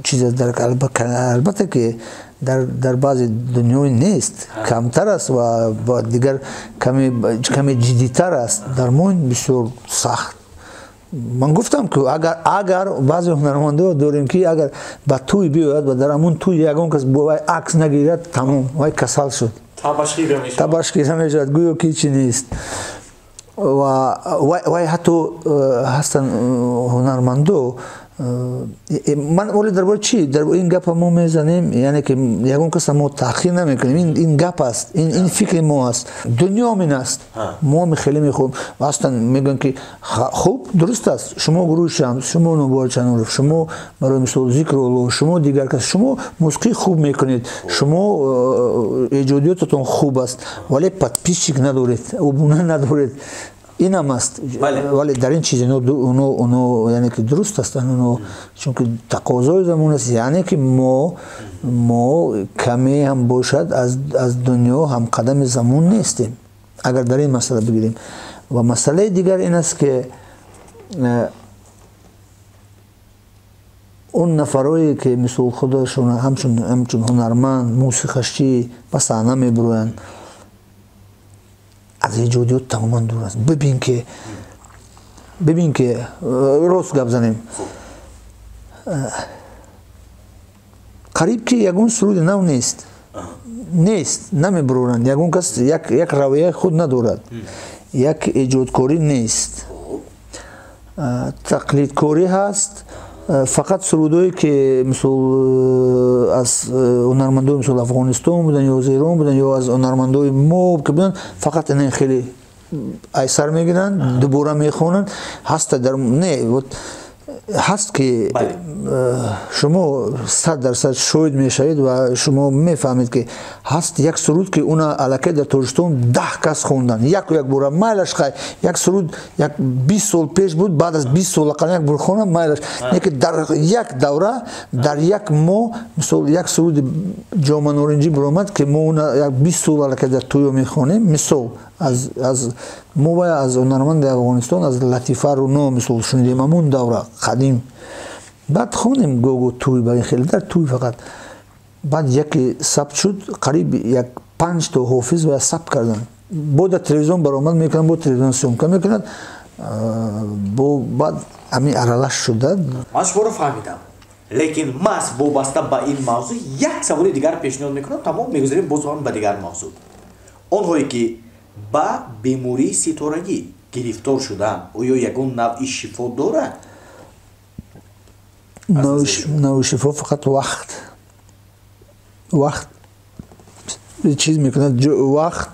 чиз аст, албатта ки дар баъзе дунёи нест, камтар аст ва дигар каме ҷиддитар аст. Дар мо ин бисёр сахт. Ман гуфтам ки агар баъзе ҳунармандо дорем ки агар ба тӯй биёяд ва дар ҳамон тӯй ягон кас бо вай акс нагирад, тамом, вай касал шуд, табашхира мешавад, гӯё ки ҳечи нест. Ва вай ҳатто ҳастанд ҳунармандо. Ман оле дар бораи чӣ дар ин гапа мо мезанем, яъне ки ягон каса мо таъхир намекунем, ин гап аст, ин фикри мо аст, дунё ҳамин аст, мо ҳам хеле мехоҳем. Ҳастанд мегӯянд ки хуб, дуруст аст, шумо гурӯҳи Шамс, шумо Нобовар Чануров, шумо барои мисол Зикрулло, шумо дигар кас, шумо мусиқӣ хуб мекунед, шумо эҷодиётатон хуб аст, вале подписчик надоред, обуна надоред. Инам аст, вале дар ин чиз оно яъне ки дуруст ҳастанд, оно чунки тақозои замон аст, яъне ки мо каме ҳам бошад аз дунё ҳамқадами замон нестем, агар дар ин масъала бигирем. Ва масъалаи дигар ин аст ки он нафарое ки мисол худашон ҳамчун ҳунарманд, мусиқачӣ ба саҳна мебароянд, аз эҷодиёт тамоман дур аст. Бибин ки рост гап занем, қариб ки ягон суруди нав нест, намебуроранд, ягон кас як равияи худ надорад, як эҷодкорӣ нест, тақлидкорӣ ҳаст. Фақат сурудое ки мисол аз ҳунармандои мисол Афғонистон буданд ё аз Эрон буданд ё аз ҳунармандои мо ки буданд, фақат ин хеле айсар мегиранд, дубора мехонанд. Ҳаста дар не, вот ҳаст ки шумо 100% шоҳид мешавед ва шумо мефаҳмед ки ҳаст як суруд ки уна аллакай дар Тоҷикистон 10 кас хонданд яку як бора, майлаш хай як суруд як 20 сол пеш буд, баъд аз 20 сол ақаллан як бор хонанд, майлаш. Не ки дар як давра, дар як моҳ мисол як суруди Ҷома Норинҷӣ баромад ки мо уна як 20 сол аллакай дар тӯё мехонем. Мисол аз мо вай аз ҳунарманди Афғонистон, аз Латифа Руно мисол шунидем ҳамон давра қадим. Баъд хонем гого тӯй ба ин хеле дар тӯй фақат. Баъд яке сабт шуд, қариб як 5 то ҳофиз ва сабт карданд. Бо дар телевизион баромад мекунанд, бо телевизион съёмка мекунанд, бо баъд ҳамин аралаш шуда. Ман шуморо фаҳмидам, лекин маҳз вобаста ба ин мавзӯъ як саволи дигар пешниҳод мекунам, тамом мегузарем боз ҳам ба дигар мавзӯъ. Онҳое ки ба бемории ситорагӣ гирифтор шудаанд, оё ягон навъи шифо дорад? Навъи шифо фақат вақт. Вақт чиз мекунад, вақт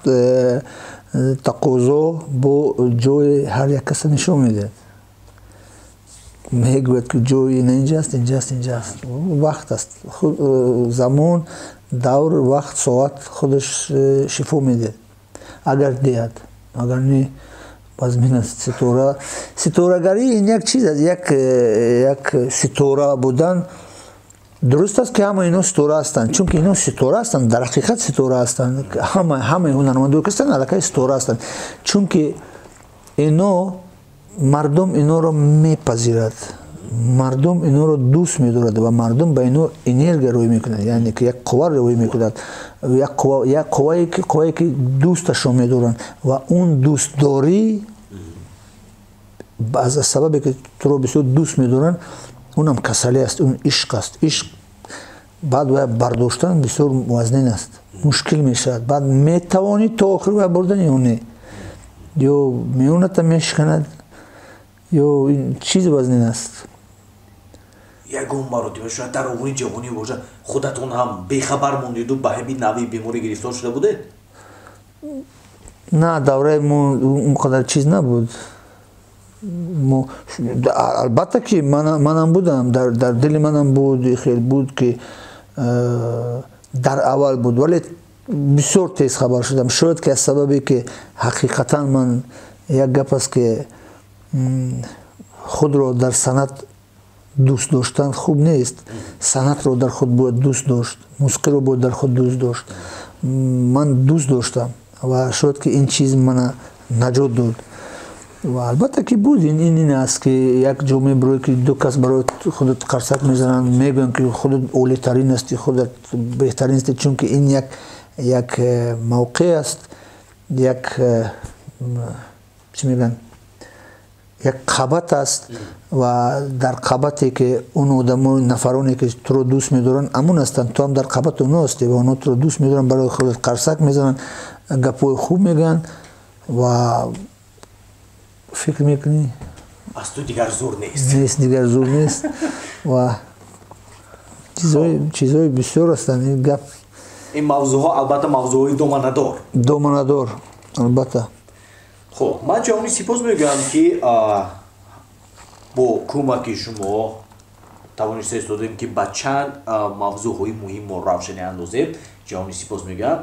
тақозо бо ҷои ҳар як каса нишон медиҳад. Мегӯяд ки ҷои ин инҷа аст, инҷа аст, инҷа аст. Вақт аст, замон, давр, вақт, соат худаш шифо медиҳад. Агар диҳад, агар не, боз мин аст. Ситора, ситорагарӣ ин як чиз аст, як ситора будан. Дуруст аст ки ҳама ино ситора ҳастанд, чунки ино ситора ҳастанд, дар ҳақиқат ситора ҳастанд. Ҳамаи ҳунармандое ки ҳастанд аллакай ситора ҳастанд, чунки ино мардум иноро мепазирад, мардум иноро дӯст медорад ва мардум ба ино энергия рӯй мекунад, яъне ки як қувва рӯй мекунад, як қуввае ки дӯсташро медоранд ва он дӯстдорӣ Аз сабабе ки туро бисёр дӯст медоранд, унам касалӣ аст, он ишқ аст. Ишқ баъд вая бардоштан бисёр вазнин аст, мушкил мешавад. Баъд метавонӣ то охир вая бурдан ё не, ё миёната мешиканад, ё ин чиз вазнин аст. Ягон маротиба шояд дар овони ҷавонӣ бошад, худатон ҳам бехабар мондеду ба ҳамин нави беморӣ гирифтор шуда будед? На, давраи мо он қадар чиз набуд. Албатта ки манам будам, дар дили манам буд, хел буд ки дар аввал буд, вале бисёр тез хабар шудам. Шояд ки аз сабабе ки ҳақиқатан ман як гап аст ки худро дар санъат дӯст доштан хуб нест. Санъатро дар худ бояд дӯст дошт, мусиқиро бояд дар худ дӯст дошт. Ман дӯст доштам ва шояд ки ин чиз мана наҷот дод. Ва албатта ки буд, ин аст ки як ҷо мебурӯй ки ду кас барои худат қарсак мезананд, мегӯянд ки худат олитарин ҳастӣ, худат беҳтарин ҳастӣ, чунки ин як мавқеъ аст, як чӣ мегӯянд, як қабат аст ва дар қабате ки он одамо, нафароне ки туро дӯст медоранд, амон ҳастанд, ту ҳам дар қабати онҳо ҳастӣ ва онҳо туро дӯст медоранд, барои худат қарсак мезананд, гапҳои хуб мегӯянд ва фикр мекунӣ аз ту дигар зур нест. Нест, дигар зур нест. Ва чизҳои бисёр ҳастанд. Ин гап, ин мавзӯъҳо албатта мавзӯъҳои доманадор, доманадор албатта. Хуб, ман ҷавони сипос мегӯям ки бо кӯмаки шумо тавониста истодем ки ба чанд мавзӯъҳои муҳим мо равшанӣ андозем. Ҷавони сипос мегӯям.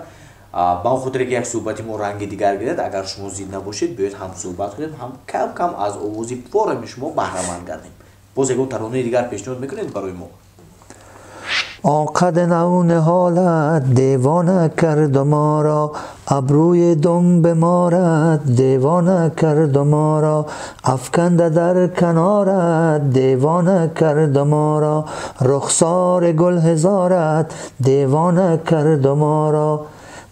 Ба он хотире ки як суҳбати мо ранги дигар гирад, агар шумо зид набошед, биёед ҳам суҳбат кунем, ҳам кам кам аз овози порами шумо баҳраманд гардем. Боз ягон таронаи дигар пешниҳод мекунед барои мо? آن قد نو نهالت دیوانه کرد ما را، ابروی دم بمارد دیوانه کرد ما را، افکنده در کنارت دیوانه کرد ما را، رخسار گل هزارت دیوانه کرد ما را،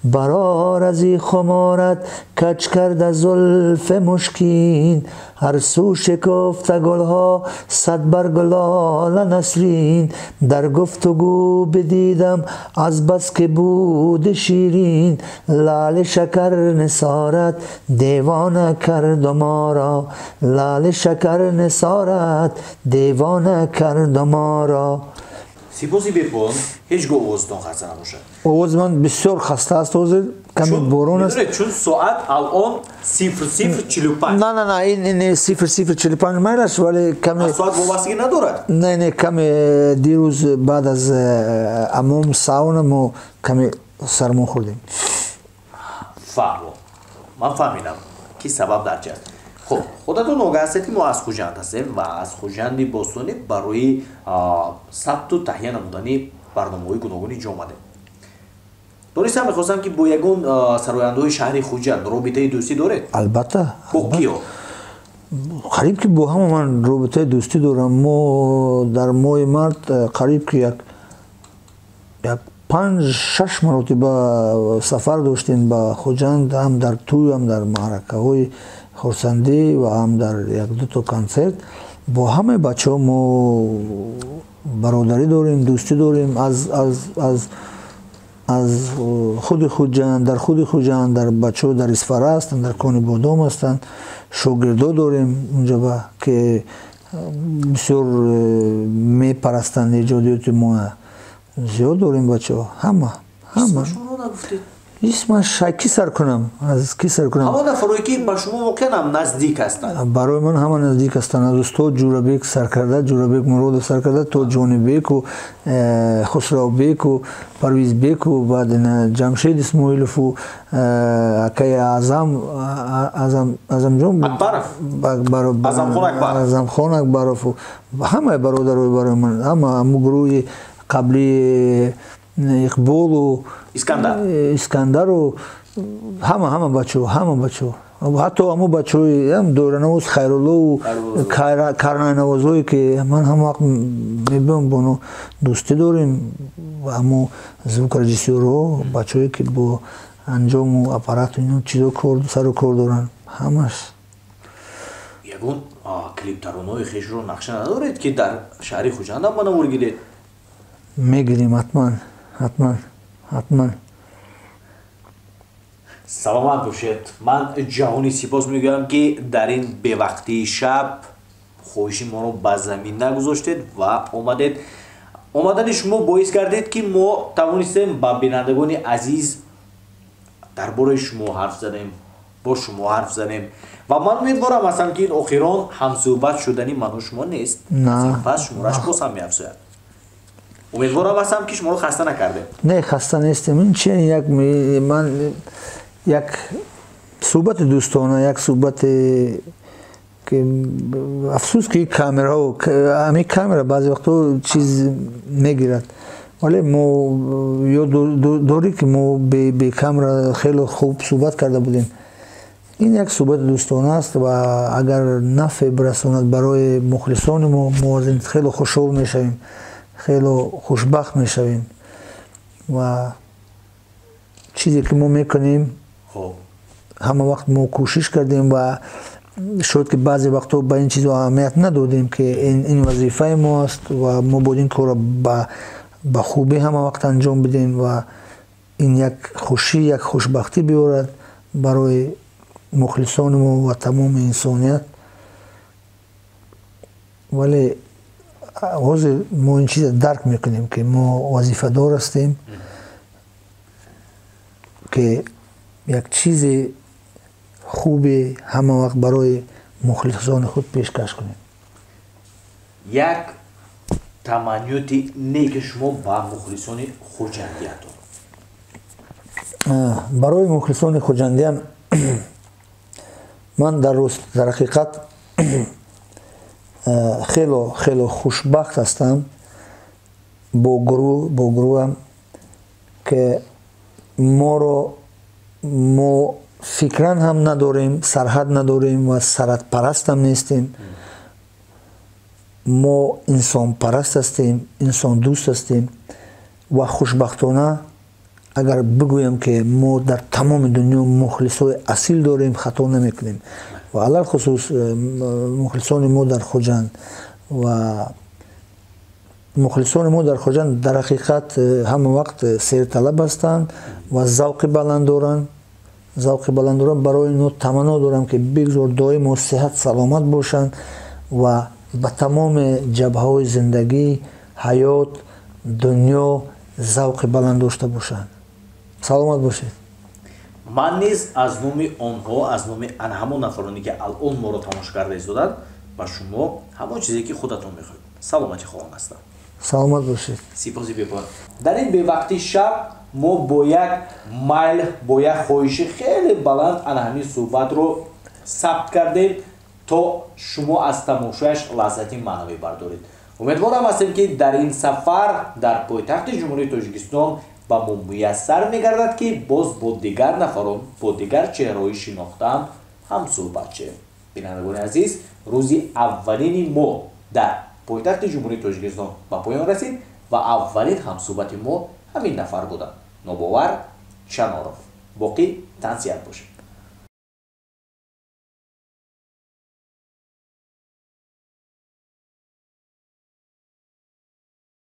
برار از ای خمارت کج کرده زلف مشکین، هر سو شکفته گلها صد برگ لاله نسرین، در گفتگو بدیدم از بس که بود شیرین، لعل شکر نثارت دیوانه کرد ما را، لعل شکر نثارت دیوانه کرد ما را. سپاسی بپون هیچ گاه овозтон хаста набошад. Овози ман бисёр хаста аст ҳозир, каме борон аст. Чун соат алон 00:45. На, на, на, ин 00:45 майлаш, вале каме соат вобастагӣ надорад. Не, не, каме дирӯз баъд аз амом сауна мо каме сармо хӯрдем. Фаҳмо, ман фаҳмидам ки сабаб дар чи аст. Хуб, худатон огаҳ ҳастед ки мо аз Хуҷанд ҳастем ва аз Хуҷанди бостонӣ барои сабту таҳия намудани барномаҳои гуногун инҷо омадем. Донистам мехостам ки бо ягон сарояндаҳои шаҳри Хуҷанд робитаи дӯстӣ доред? Албатта. Бо киё? Қариб ки бо ҳама ман робитаи дӯстӣ дорам. Мо дар моҳи март қариб ки як 5-6 маротиба сафар доштем ба Хуҷанд, ҳам дар тӯй, ҳам дар маъракаҳои хурсандӣ ва ҳам дар як-ду то консерт. Бо ҳамаи бачаҳо мо бародарӣ дорем, дӯстӣ дорем. Аз худи Хуҷанд, дар худи Хуҷанд, дар бачаҳо дар Исфара ҳастанд, дар Кони Бодом ҳастанд, шогирдо дорем унҷо ки бисёр мепарастанд эҷодиёти мо. Зиёд дорем бачаҳо, ҳама, ҳама. Исмаш ки сар кунам? Аз ки сар кунам? Ҳама нафарое ки ба шумо воқеан ҳам наздик ҳастанд. Барои ман ҳама наздик ҳастанд. Аз устод Ҷӯрабек сар карда, Ҷӯрабек Муродов сар карда то Ҷонибеку, Хусравбеку, Парвизбеку, баъд Ҷамшед Исмоилову, акаи Аъзам, Аъзамҷон Акбаров, Аъзамхон Акбаров, Аъзамхон Акбарову ҳамаи бародарои барои ман, ҳама ҳамун гурӯҳи қаблии Иқболу, Искандару, ҳама бачаҳо, ҳама бачаҳо, ҳатто ҳамун бачаҳои доиранавоз Хайруллову карнайнавозое ки ман ҳама вақт мебиём бо онҳо дӯстӣ дорем, ҳамун звукорежиссёрҳо, бачаҳое ки бо анҷому аппарату ино чизо сару кор доранд, ҳамаш. Ягон Клип таронаҳои хешро нақша надоред, ки дар шаҳри Хуҷанд ҳам ба навор гиред? Мегирем, ҳатман, ҳатман, ҳатман. Саломат бошед. Ман ҷаҳонӣ сипос мегӯям, ки дар ин бевақтии шаб хоҳиши моро ба замин нагузоштед ва омадед. Омадани шумо боис гардид, ки мо тавонистем ба бинандагони азиз дар бораи шумо ҳарф занем, бо шумо ҳарф занем, ва ман умедворам ҳастам, ки ин охирон ҳамсӯҳбат шудани ману шумо нест. Пас шумораш боз ҳам меафзояд. Умедворам ҳастам, ки шуморо хаста накардем. Не, хаста нестем. Ин чи як ман як суҳбати дӯстона, як суҳбате ки афсӯс, ки камераҳо, ҳамин камера баъзе вақтҳо чиз мегирад, вале мо ёд дорӣ, ки мо бекамера хеле хуб суҳбат карда будем. Ин як суҳбати дӯстона аст ва агар нафъе бирасонад барои мухлисони мо, мо аз ин хеле хушҳол мешавем, хеле хушбахт мешавем. Ва чизе ки мо мекунем, ҳама вақт мо кӯшиш кардем ва шояд ки баъзе вақтҳо ба ин чизо аҳамият надодем, ки ин вазифаи мо аст ва мо бояд ин корро ба хубӣ ҳама вақт анҷом бидем ва ин як хушӣ, як хушбахтӣ биёрад барои мухлисони мо ва тамоми инсоният. Вале ҳозир мо ин чиза дарк мекунем, ки мо вазифадор ҳастем, ки як чизи хуби ҳама вақт барои мухлисони худ пешкаш кунем. Як таманниёти неки шумо ба мухлисони хуҷандиятон? Барои мухлисони хуҷандиям ман дар дар ҳақиқат хело хело хушбахт ҳастам бо гурӯҳ, бо гурӯҳам, ки моро мо фикран ҳам надорем, сарҳад надорем ва сарҳадпарастам нестем. Мо инсонпараст ҳастем, инсондӯст ҳастем ва хушбахтона агар бигӯям, ки мо дар тамоми дунё мухлисои асил дорем, хато намекунем. Ва алалхусус мухлисони мо дар Хуҷанд ва мухлисони мо дар Хуҷанд дар ҳақиқат ҳама вақт серталаб ҳастанд ва завқи баланд доранд, завқи баланд доранд. Барои инҳо таманно дорам, ки бигзор доимо сиҳат саломат бошанд ва ба тамоми ҷабҳаҳои зиндагӣ, ҳаёт, дунё завқи баланд дошта бошанд. Саломат бошед. Ман низ аз номи онҳо, аз номи ана ҳамон нафароне, ки алон моро тамошо карда истоданд, ба шумо ҳамон чизе, ки худатон мехоҳед, саломатӣ хоҳон ҳастам. Саломат бошед. Сипоси бепоён. Дар ин бевақти шаб мо бо як майл, бо як хоҳиши хеле баланд ана ҳамин суҳбатро сабт кардем, то шумо аз тамошояш лаззати маънавӣ бардоред. Умедворам ҳастем, ки дар ин сафар дар пойтахти Ҷумҳурии Тоҷикистон ба мо муяссар мегардад, ки боз бо дигар нафарон, бо дигар чеҳраҳои шинохтаам ҳамсӯҳбат шавем. Бинандагони азиз, рӯзи аввалини мо дар пойтахти Ҷумҳурии Тоҷикистон ба поён расид ва аввалин ҳамсӯҳбати мо ҳамин нафар буданд, Нобовар Чаноров. Боқӣ тансиҳат бошед.